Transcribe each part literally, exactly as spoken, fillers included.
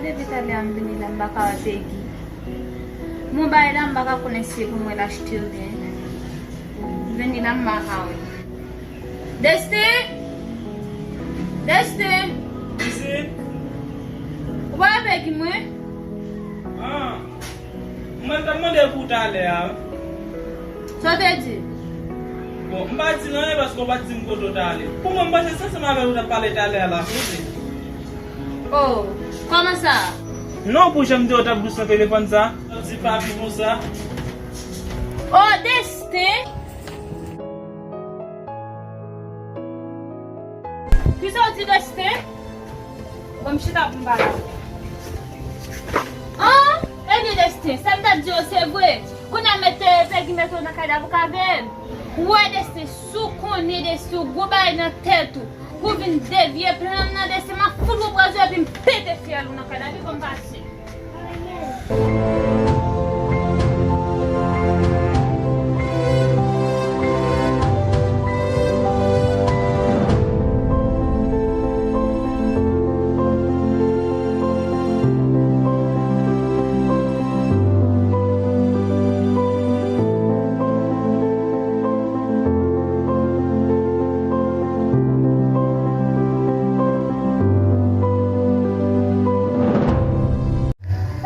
Depi talè a m vini la, m pa ka wè Peggy. Mwen bay la, m pa ka konnen si se pou mwen l achte oubyen. M vini la, m pa ka wè. Destin! Destin! Isit! Ou pa wè Peggy mwen? Ah! Mwen t ap mande pou talè a. Sa w te di? Bon, m pa di l anyen paske w pa t di m kote w t ale. Pou mwen, m panse se ansanm avè l ou t ap pale talè a la, kote? Oh, kòman sa? Non, pou jan m te wè w t ap dous nan telefòn sa. Di papi konsa. Oh, Destin! Kisa w di, Destin? Ban m chita pou m pale. An! Ebyen, Destin, sa m t ap di w se vre. Kounye a mete Peggy mete w nan kay la pou ka veye l. Ou wè, Destin, si w konnen, Destin, w gwo bagay nan tèt ou. Pou w vin devye plan m nan, Destin, m ap fout ou pwazon epi m pete fyèl ou nan kay la. Epi ban m pase.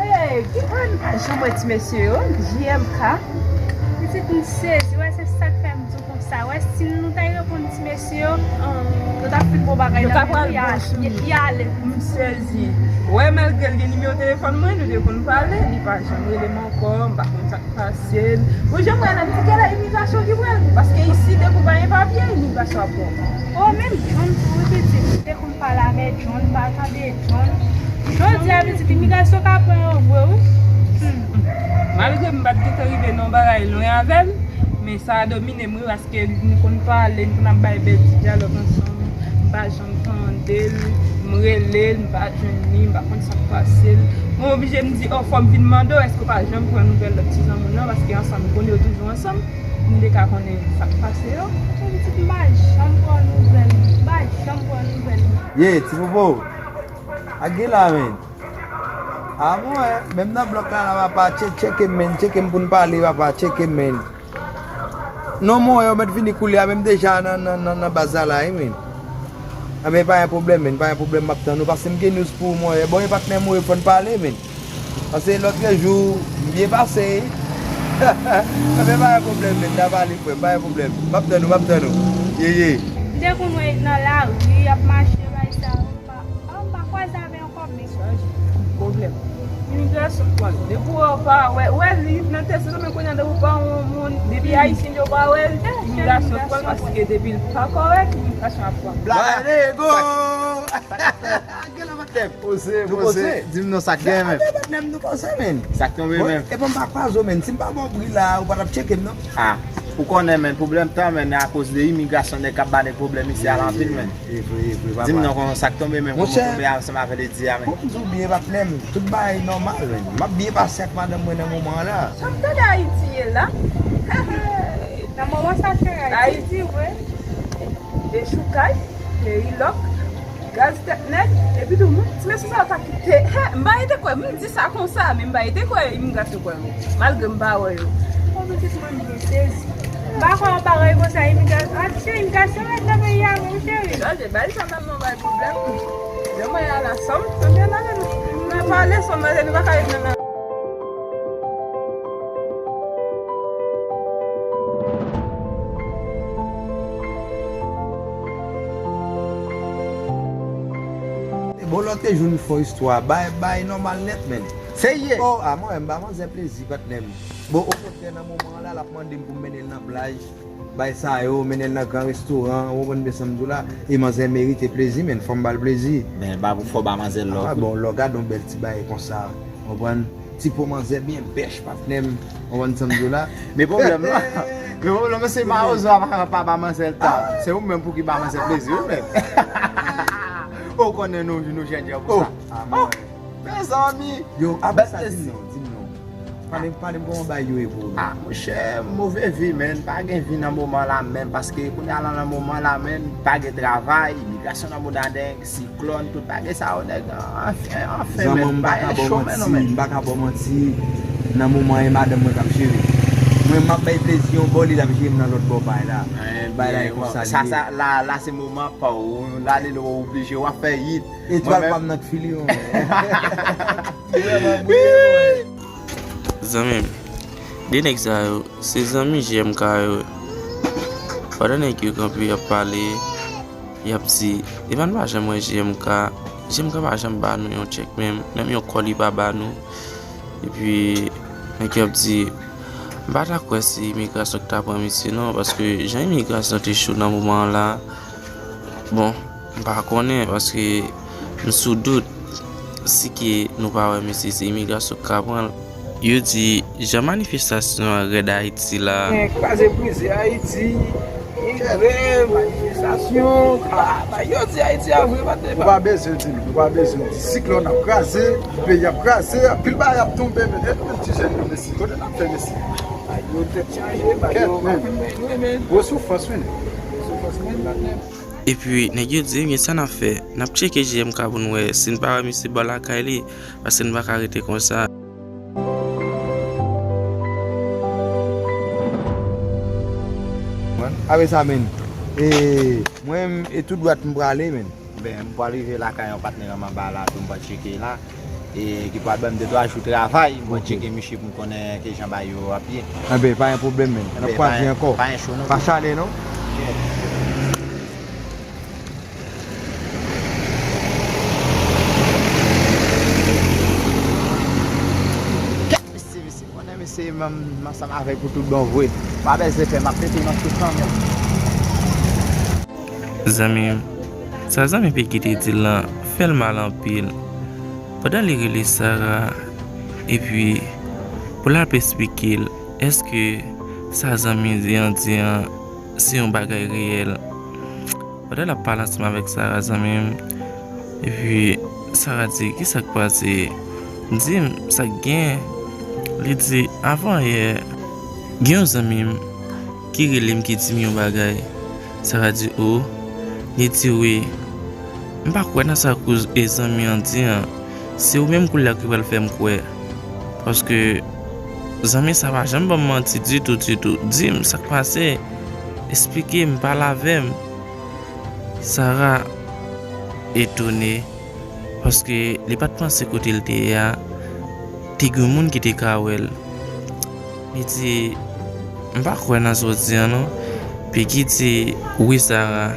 Hey, ki mwen pa janm wè ti mesye yo, J M K. Pitit m sezi, wè se sa k fè m di w konsa. Wè si nou ta reponn ti mesye yo, nou t ap fin bon bagay la, men li ale. M sezi. Wè malgre l gen nimewo telefòn mwen, nou te konn pale, li pa janm rele m ankò, m pa konn sa k pase l. Bon, jan m wè l, m di genlè imigrasyon ki pran l, paske isi depi w pa gen papye, imigrasyon ap pran w. Oh, menm John tou, wi, pitit. M te konn pale avè John, m pa tande John. Jodi a, pitit, imigrasyon ka pran yo vre, wi. Hmm. Malgre m pa t gentan rive nan yon bagay lwen avè l, men sa a domine m, wi, paske nou konn pale, nou konn ap bay bèl ti dyalòg ansanm. M pa janm tande l, m rele l, m pa jwenn li, m pa konn sa k pase l. Mwen oblije m di, oh, fò m vin mande w, èske w pa janm pran nouvèl lòt ti zanmi w nan, paske ansanm, nou konn yo toujou ansanm. M te ka konnen sa k pase yo. Pitit, m pa janm pran nouvèl, m pa janm pran nouvèl. Ye, ti popo. Ak gen la, men. A mwen, menm nan blòk la, la, papa, tche-, tcheke m, men. Tcheke m pou n pale, papa, tcheke m, men. Non, mwen, yo mèt vini koulye a, men m deja nan, nan, nan, nan baz la, la, wi, men. Anben, pa gen pwoblèm, men, pa gen pwoblèm, m ap tann ou, paske m gen news pou ou, mwen. Bon, e patnè m, wi, fò n pale, men. Paske lòtrejou, m byen pase. Anben, pa gen pwoblèm, men, n a pale, frè m, pa gen pwoblèm. M ap tann ou, m ap tann ou. Ye, ye. M te konn wè nan lari, y ap mache, bay sa yo, m pa, ah, m pa kwaze avè yo ankò, men. Sa, pwoblèm. Imigrasyon pran l. Depi w pa wè, wè li nan tèt, se menm kounye a, depi w pa wè yon moun, depi ayisyen yo pa wè l, imigrasyon pran l, paske depi l pa kòrèk, imigrasyon ap pran l. Black Ego! Sa k fèt? Gen la, patnè m. Poze, poze. Di m non, sa k gen menm. Patnè m, nou poze, men. Sa k tonbe menm. Epi m pa kwaze w, men. Si m pa ba w pri la, ou pa t ap tcheke m, non. Ah, ou konnen, men, pwoblèm tan, men, akoz de imigrasyon, nèg k ap ba nèg pwoblèm isi a la anpil, men. E vre, e vre, papa. Di m non, konnen sa k tonbe, men, kòman w tonbe ansanm avè Lady a, men. Monchè, fò m di w byen, patnè m, tout bagay nòmal, men. M ap byen pase ak madanm mwen nan moman an la. Sa m tande Ayiti ye la. Nan moman sa, cheri, Ayiti, wi. Dechoukay, perilòk, gaz tèt nèg, epi tou, hmm, ti mesye sa yo ta kite. Hè, m pa rete kwè, m di sa konsa, men m pa rete kwè imigrasyon pran yo, malgre m pa wè yo. Bon, pitit mwen, m byen sezi. M pa kwè yon bagay konsa, imigrasyon. Ah, cheri, imigrasyon ret nan peyi a, wi, cheri. Chanje, bay sa menm non, bay pwoblèm. Lè mwen a la sòm, anben, n ale, n a pale, sòm nan, nou pa ka ret nan la. Bon, lòt jou n fè istwa, bay, bay nòmal nèt, men. Serye? Oh, a mwen, m ba manzè plezi, patnè m. Bon, okontrè, nan moman an la, l ap mande m pou m mennen l nan plaj. Bay sa yo, mennen l nan gran restoran, ou konprann byen sa m di w la? E manzè merite plezi, men fò m ba l plezi. Men ba pou fò ba manzè lòg. Ah, bon, lòg, gad yon bèl ti bagay konsa, ou konprann? Ti po manzè byen bèch, patnè m, ou konprann sa m di w la? Men pwoblèm nan, men pwoblèm nan, se mawozo a pa, pa ba manzè l tan. Se ou menm pou ki ba manzè plezi, ou menm. Ou konnen nou, nou jènjè pou sa. Oh, mezanmi. Yo, apre sa, di m non, di m non. Pale, pale m kòman bagay yo ye pou ou. Ah, monchè, move vi, men. Pa gen vi nan moman la menm, paske kounye a la, nan moman la menm, pa gen travay, imigrasyon nan mouda nèg, siklòn, tout bagay sa yo, nèg. Anfen, anfen, men, bagay cho, men, non, men. M pa ka ba w manti, nan moman e madanm mwen k ap jere. Mwen, m ap bay plezi yon bò, li l ap jere m nan lòt bò pay la. Bagay la e konsa li ye. Sa, sa, la, la, se moman pa w. La, li, ou oblije, w ap fè hit. Etwal pa m nan k file yo. Zanmi m, de nèg sa yo, se zanmi J M K yo. Pandan nèg yo kanpe y ap pale, y ap di, epa n pa janm wè J M K, J M K pa janm ba nou yon tchèk menm, menm yon kòb li pa ba nou. Epi, nèg yo ap di, m pa ta kwè se imigrasyon ki ta pran misye non, paske jan imigrasyon te cho nan moman an la, bon, m pa konnen, paske m sou dout si ke nou pa wè misye, se imigrasyon k ka pran l. Yo di jan manifestasyon an rèd Ayiti la. Kraze brize Ayiti, migre, manifestasyon, ah, yo di Ayiti a vre, pa te. Ou pa bezwen di m, ou pa bezwen di. Siklòn ap kraze, peyi ap kraze, anpil bagay ap tonbe, men e nou menm ti jèn yo, mesi, kote n ap fè, mesi? Yo tèt chaje, bagay yo pa konn bagay nou, men. Gwo soufrans, wi. Gwo soufrans, men, patnè. Epi, nèg yo di, ebyen, sa n ap fè? N ap tcheke J M K pou n wè si n pa wè misye bò lakay li, paske n pa ka rete konsa. Apre sa, men, e, mwen, e tou dwat m prale, men. Ben, m pral rive lakay yon patnè m anba la tou, m pral tcheke la. E ki pral ban m de twa jou travay, m pral tcheke misye pou m konnen kijan bagay yo ap ye. Enben, pa gen pwoblèm, men. N ap kwaze ankò. Pa gen cho non. Pa chale, non. Kèt mesye, mesye, konnen mesye, m ansanm avèk ou tout bon vre. Pa bèze fè, m ap mete nan tout kanmenm. Zanmi m, sa zanmi Peggy te di l lan fè l mal anpil. Pandan li rele Sara, epi pou l ap esplike l èske sa zanmi an di an se yon bagay reyèl. Pandan l ap pale ansanm avèk Sara, zanmi m, epi Sara di, kisa k pase? Di m sa k gen. Li di, avan yè, gen yon zanmi m ki rele m, ki di m yon bagay. Sara di, o. Li di, wi. M pa kwè nan sa kouz e zanmi an di an. Se ou menm koulye a ki pral fè m kwè. Paske zanmi sa pa janm ban m manti ditou, ditou. Di m sa k pase. Esplike m, pale avè m. Sara etone, paske li pa t panse kote l te ye a, te gen moun ki te ka wè l. Li di, m pa kwè nan sa w di an non. Peggy di, wi Sara,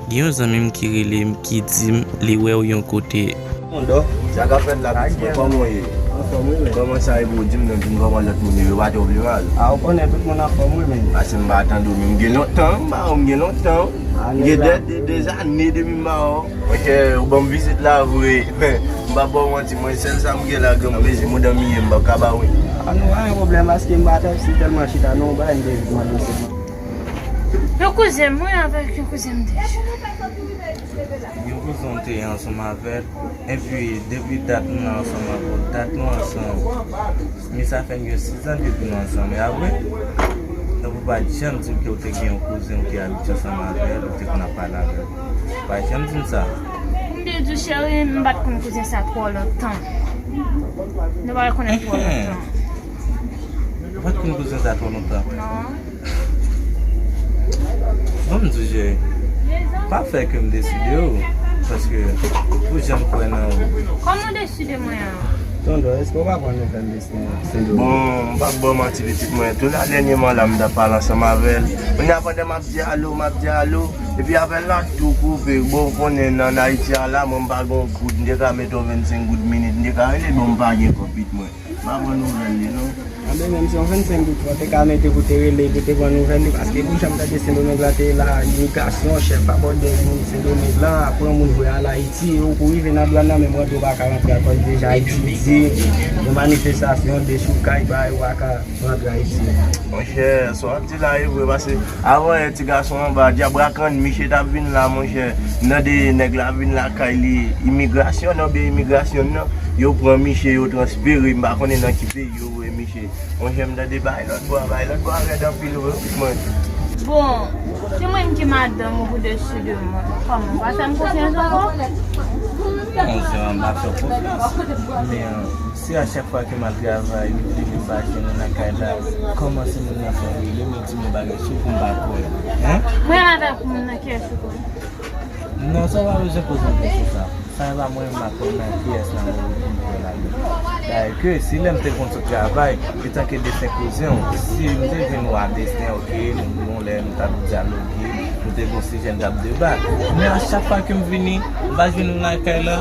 gen yon zanmi m ki rele m, ki di m li wè w yon kote. Mondò, sa k ap fèt la, pitit mwen, kòman w ye? Anfòm wi, men. Kòman sa ye pou w di m non, di m kòman lòt moun yo, yo pa twò pi mal? A, ou konnen tout moun anfòm wi, men. Paske m pa tande w, men m gen lontan, m pa wè w, m gen lontan. M gen dè, dè, dèzane depi m pa wè w. Monchè, ou ban m vizit la vre. M p ap ba w manti, mwen sèl sa m gen la, granmoun, mezi mouda m ye, m p ap ka ba w. A, nou pa gen pwoblèm, paske m pa t ap si tèlman chita, non, ou bay m te mande se. Yon kouzen m, mwen avèk yon kouzen m te. Yon kouzen w te ansanm avè l, epi depi dat nou ansanm avè l, dat nou ansanm. Men sa fè n gen sizan depi nou ansanm, e apre? Donk ou pa t janm di m ke w te gen yon kouzen w te abitye ansanm avè l, ou te konn ap pale avè l. Ou pa t janm di m sa. M te di w, cheri, m pa t konn kouzen sa twò lontan. Nou pa t konnen l twò lontan. Ou pa t konn kouzen sa twò lontan? Non. Ban m di w, cheri, pa fè ke m deside w, paske ou janm kwè nan ou. Kòman w deside mwen an? Tonton, èske w pa konn nou fè m deside? Bon, m p ap ba w manti, pitit mwen. Tou la, dènyèman la, m t ap pale ansanm avè l. Kounye a, pandan m ap di alo, m ap di alo, epi apèl la tou koupe. Bon, ou konnen, nan Ayiti a la, mwen, m pa gen yon goud. M te ka mete yon vennsenk goud minit. M te ka rele, bon, m pa gen kòb, pitit mwen. M pa pran nouvèl li, non. Anben, menm si yon vennsenk goud, ou te ka mete pou te rele, pou te pran nouvèl li, paske pou jan m tande Sendomeng lan te ye la, imigrasyon, chèf abòde moun Sendomeng lan, ap pran moun voye al Ayiti, e ou pou rive nan dwàn nan, menm rantre w pa ka rantre, akòz deja Ayiti di, gen manifestasyon, dechoukay, bagay, ou pa ka rantre Ayiti. Monchè, sa w ap di la e vre, paske avan yè, ti gason anba, dyab rakann, miche t ap vin la, monchè, m tande nèg la vin lakay li, imigrasyon nan, oubyen imigrasyon nan, Yo pran miche, yo transfere, m pa konnen nan ki peyi yo voye miche. Monchè, m tande bay lòt bò a, bay lòt bò a rèd anpil vre, wi, mwen. Bon, se mwen ki madanm ou pou desi de mwen. Kòman? Ou pa fè m konfyans ankò? Non, sè, m pa fè w konfyans. Men, euh, si a chak fwa ke m al travay, ou vini pa jwenn ou nan kay la, kòman se moun nan fè rele m, di m yon bagay sou pou m pa kwè? Hein? Mwen avèk moun nan ki sou kò. Non, sa w pa bezwen poze m kesyon sa. Sa e pa mwen menm m ap konn nan kiyès nan moun ki kwè ladan. Dayè ke si lè m te konn sot travay, etanke Desten kouzen w, si m te jwenn ou a Desten, oke, nou gon lè nou t ap dyaloge, nou te gon sijè n t ap deba. Men a chak fwa ke m vini, m pa jwenn ou lakay la,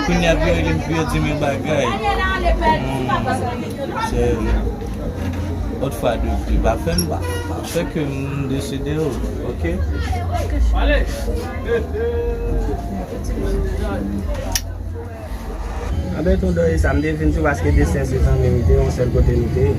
kounye a vire li m pou yo di m yon bagay. Hmm, se lòt fwa de pli, pa fè m pa, pa fè ke m deside, oke? Anben, tonton, e sa, m te vin sou paske Desten se zanmi m, li te yon sèl kote nou te ye.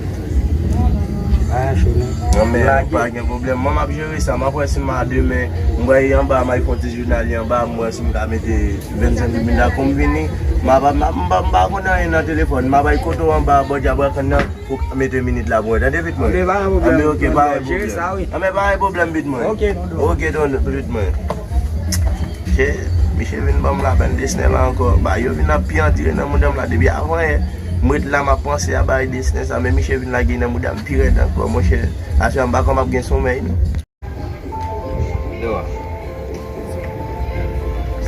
Pa gen cho, non. Non, men pa gen pwoblèm. Mwen, m ap jere sa. M ap wè si m a demen, m pral anba, m al fè yon ti jounal anba, m wè si m ka mete vennsenk mil la kou m vini. M ap, m ap, m pa, m pa konn anyen nan telefòn. M ap al kote w anba, bò djab rakann nan, pou w ka mete minit la pou mwen. Tande, pit mwen? Anben, pa gen pwoblèm. Anben, oke, pa gen pwoblèm. Anben, pa gen pwoblèm, pit mwen. Oke, tonton. Oke, tonton, pit mwen. Che, misye vin ban m lapèn Desten la ankò. Ba, yo vin ap pi antire nan mouda m la. Depi avan yè, m ret la, m ap panse a bagay Desten sa. Men misye vin lage nan mouda m pi rèd ankò, monchè. Aswè a, m pa kwè m ap gen sonmèy, non. Dora,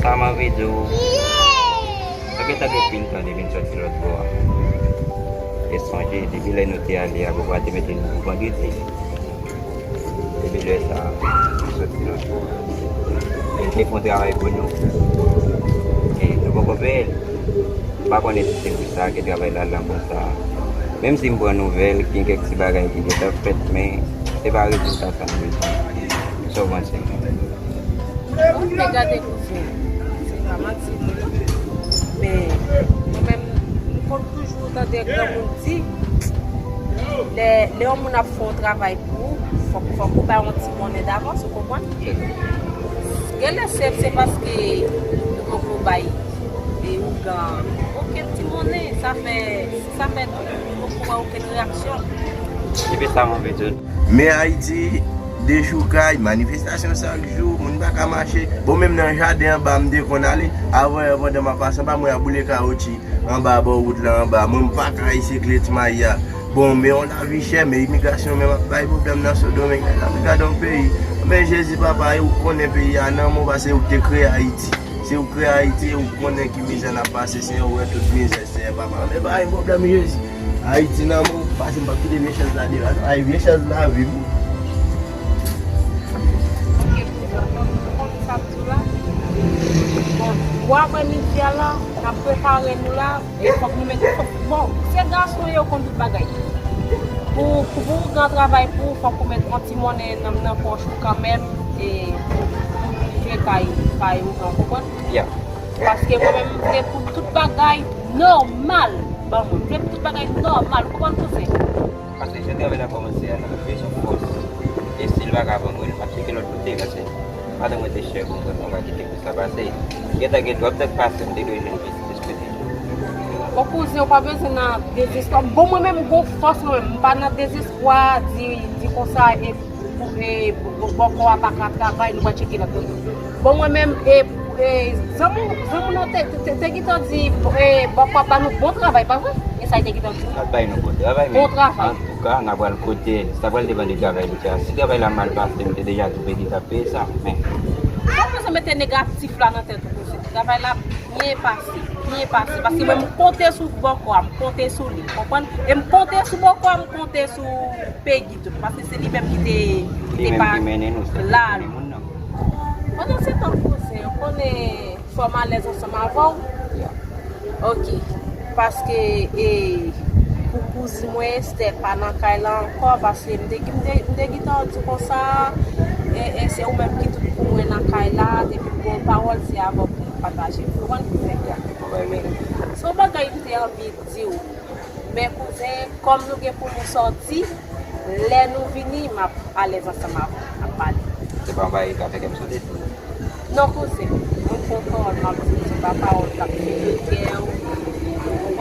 sa m anvi di w, sa gentan gen pil tan depi n sòti lòt bò a. E sonje, depi lè nou te ale a, papa te mete nou pou vandredi. Depi lè sa a, nou sòti lòt bò a. E li te fè yon travay pou nou. E nou poko peye l. M pa konnen si se pou sa ke travay la lan konsa. Menm si m pran nouvèl, gen kèk ti bagay ki gentan fèt, men se pa rezilta sa m bezwen. Sa w panse? Ou te gade kouzen, se pa manti vre non. Men, mwen menm, m konn toujou tande granmoun di, lè, lè yon moun ap fè yon travay pou ou, fòk, fòk ou bay yon ti monnen davans, ou konprann? Genlè se, se paske nou poko bay e ougan okenn ti monnen, sa fè, sa fè nou poko wè okenn reyaksyon. Epi sa m anvi di w. Men Ayiti, dechoukay, manifestasyon chak jou, moun pa ka mache. Bon, menm nan jaden anba m te konn ale, avan yè pandan m ap pase anba, mwen ap boule kawotchi anba bò wout la anba. Mwen, m pa ka eseye kle ti mayi a. Bon, men yon lavi chè, men imigrasyon menm ap bay pwoblèm nan Sendomeng. Nèg la, gade yon peyi. Men Jezi papa, e ou konnen peyi a nan men w, paske ou te kreye Ayiti. Se ou kreye Ayiti, e ou konnen ki mizè n ap pase, Senyè, ou wè tout mizè, Senyè papa. Men pa gen pwoblèm, Jezi. Ayiti nan men w, paske m p ap kite vye chèz la deyò a non. Ay, vye chèz la, wi. Ok, kouzen, ou konn sa m di w la? Bon, pou aprèmidi a la, n ap prepare nou la. E fòk nou mete, fòk, bon, se gason yo konn tout bagay. Pou, pou, pou ougan travay pou ou, fòk ou met yon ti monnen nan, nan pòch ou kanmenm, e pou, pou rive kay, kay ougan, ou konprann? Yeah. Paske mwen menm, m vle pou tout bagay nòmal ban mwen. M vle pou tout bagay nòmal, ou konprann, kouzen? Paske jan travay la kòmanse a, n ap bezwen fòs. E si l pa ka ban mwen, m ap tcheke lòt kote, paske madanm mwen te chè pou mwen, m pa ka kite pou sa pase. Gentan gen twòp tan k pase, m te dwe jwenn plis, plis kote. Bon, kouzen, ou pa bezwen nan dezespwa. Bon, mwen menm, m gon fòs, mwen menm, m pa nan dezespwa, di, di konsa, e, pou, e, bòkò a pa ka travay, nou pral tcheke lòt kote. Bon, mwen menm, e, e, zanmi, zanmi nou te, te, te, te gentan di, e, bòkò a ba nou bon travay, pa vre? E sa l te gentan di nou. N ap bay nou bon travay, men bon travay. Antouka, n a pral kote, sa pral depann de travay li fè a. Si travay la mal pase, m te deja tou peye, li t ap peye sa, men. Ou pa bezwen mete negatif la nan tèt ou, kouzen. Travay la byen pase, byen pase. Paske mwen, m konte sou bòkò a, m konte sou li, konprann? E m konte sou bòkò a, m konte sou Pegi tou. Paske se li menm ki te, ki te pa la. Pandan se tan, kouzen, ou konnen fò m alèz ansanm avè w. Ok. Paske, e, pou kouzin mwen Esther pa nan kay la ankò, paske m te, m te, m te gentan di konsa, e, e se ou menm ki tout pou mwen nan kay la, depi m gon pawòl, se avè w pou m pataje. Ou konprann? Se yon bagay m te anvi di w. Men kouzen, kòm nou gen pou nou sòti, lè nou vini, m ap alèz ansanm avè w, n ap pale. Se pa yon bagay ki ka fè kè m sote tou. Non, kouzen, mwen gon pawòl m ap di w, se pa pawòl k ap fè kè w, ou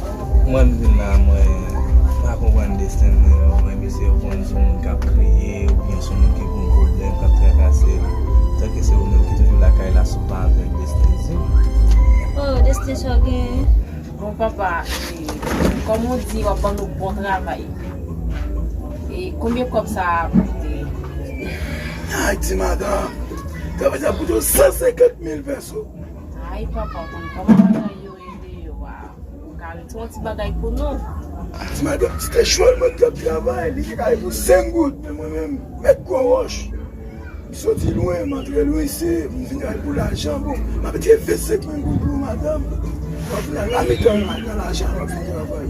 Mwen m vin la, mwen pa konprann desten mwen yo. Mwen, mesye, yo konn se yon moun k ap kriye, oubyen se yon moun ki gen yon pwoblèm, k ap trakase l. Tanke se ou menm ki toujou lakay la, si w pa avèk desten, di m. Oh, desten sa w gen. Bon, papa, e, kòm ou di, w ap ban nou bon travay. E konbyen kòb sa ap koute? Ay, ti madanm, travay sa ap koute w san senkant mil pèso. Ay, papa, w konn kòman bagay yo ye deyò a. Ou ka rete yon ti bagay pou nou. Ti madanm, ti te chwal mwen k ap travay, li te ka pou senk goud, men mwen menm, mèt gwo wòch. M soti lwen, m antre lwen isi, m vin travay pou lajan, bon, m ap retire vennsenk mil goud pou madanm. W ap vin al nan mitan nan, nan lajan, w ap vin travay.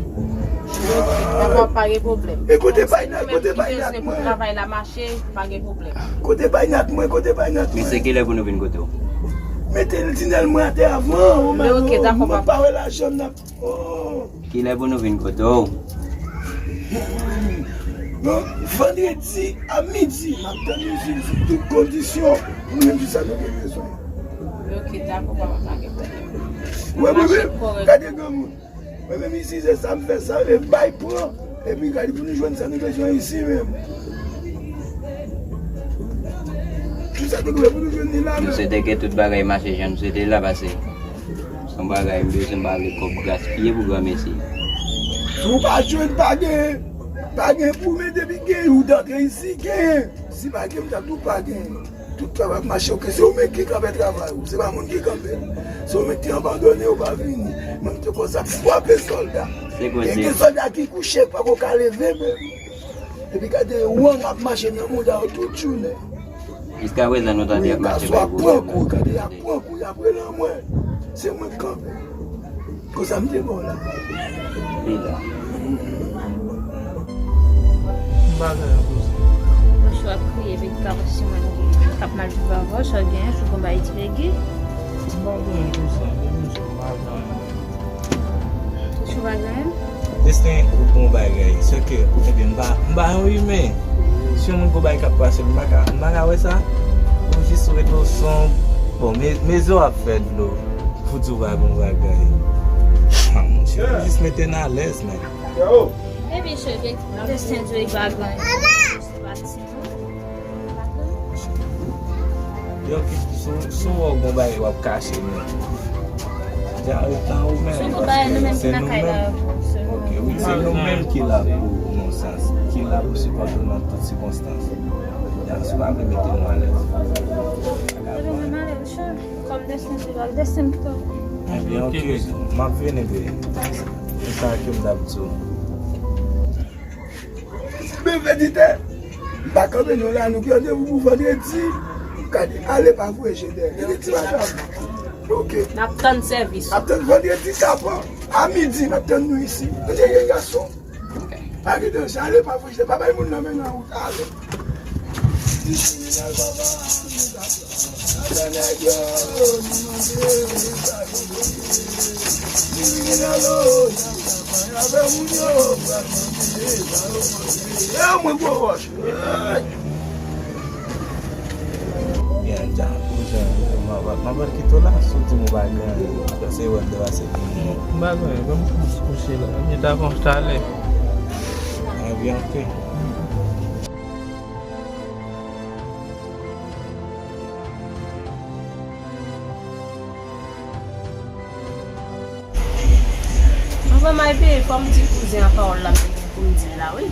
Papa, pa gen pwoblèm. E kote bay nan, kote bay nan mwen? Travay la mache, pa gen pwoblèm. Kote bay nan mwen, kote bay nan mwen? Mesye, kilè pou nou vin kote w? Mete l tinèl mwen atè avan, o madanm, mwen pa wè lajan nan. Oh. Kilè pou nou vin kote w? Bon, vandredi a midi, m ap tann nou sou tout kondisyon. Nou menm di sa nou gen bezwen. Ok, dakò, papa, pa gen pwoblèm. Wè, mwen menm, gade granmoun. Mwen menm isi, se sa m fè sa, e bay pran. Epi gade pou nou jwenn sa nou bezwen isi menm. Tout sa nou dwe pou nou jwenn li la menm. Nou swete ke tout bagay mache jan nou swete la, paske se yon bagay m bezwen, m pa vle kòb gaspiye pou granmesi. Si w pa jwenn, pa gen, pa gen pou men depi gen, ou t antre isi, gen. Si pa gen, m t ap di w pa gen. Tout travay ap mache, ok. Se ou menm ki kanpe travay ou. Se pa moun ki kanpe l. Se ou menm ki abandone, ou pa vini. Menm te konsa, frape sòlda. E gen sòlda ki kouche, pa ko ka leve menm. Epi gade, wang ap mache nan mouda yo tout jounen. Jiskaprezan, nou tande y ap mache bay gouvènman. Gade, y ap pran kou, y ap rele mwen. Se mwen k kanpe. Konsa m te bon la. Li la. M pa gen anyen pou sa. Monchè, w ap kriye, epi k ap simen k ap mal viv avè w, sa w genyen, sou konba Etiregi. M pa gen anyen pou sa, monchè, m pa gen anyen. Monchè, w pa gen anyen? Desten, ou bon bagay. Sèke, ebyen, m pa, m pa yon imen. Si yon moun gon bagay k ap pase, m pa ka, m pa ka wè sa. Ou jis rete w sonb. Bon, me, mezon ap fè dlo. Pou di w pa gon bagay. Ah, monchè, ou jis mete n alèz, men. Epi, cheve, desten di w pa gen. Se pa ti moun. Yo, ki, sou, sou wè w gon bagay w ap kache, men. Dja, ret nan ou menm, paske se nou menm. Ok, wi, se nou menm ki la pou nou, sans, ki la pou sipòte w nan tout sikonstans. Dja, si w pa vle mete nou alèz. Kòm desten se pa desten pito. Ebyen, ok, m ap vini, bebe. Se sa ke m t ap di w. Beneditè, m pa kanpe non la, nou gen randevou pou vandredi. Gade, ale pa voye je dèyè. Gade ti madanm. Ok. N ap tann sèvis. N ap tann vandredi tapan. A midi, n ap tann nou isi. Gade, gason. Pa gen danje, ale pa voye je dèyè. Pa bay moun nan men nan wout. Ale. Kriminèl, papa, nou ta pran. Atè nèg yo, nou mande sa yo vle. Kriminèl, oh, y ap travay avè moun yo, pral mande sa yo mande. E mwen gwo wòch. Ay! Byen, dja, pou jan, m ap, m ap kite w la, si w di m ou pa gen anyen, se wè m te pase pou mwen. M pa gen anyen, menm kous kouche la, m ta konstale. Ebyen, ok. Anvan m al peye, fò m di kouzen an pawòl la m te gen pou m di l la, wi.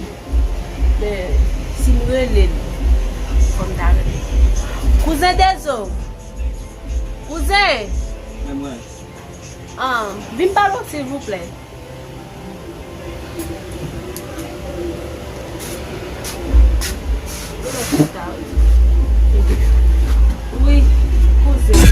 Men, si m rele l, fò m ta rele l. Kouzen Dezo! Kouzen! Men mwen. Ah, vin pale w, silvouplè. Wi, kouzen.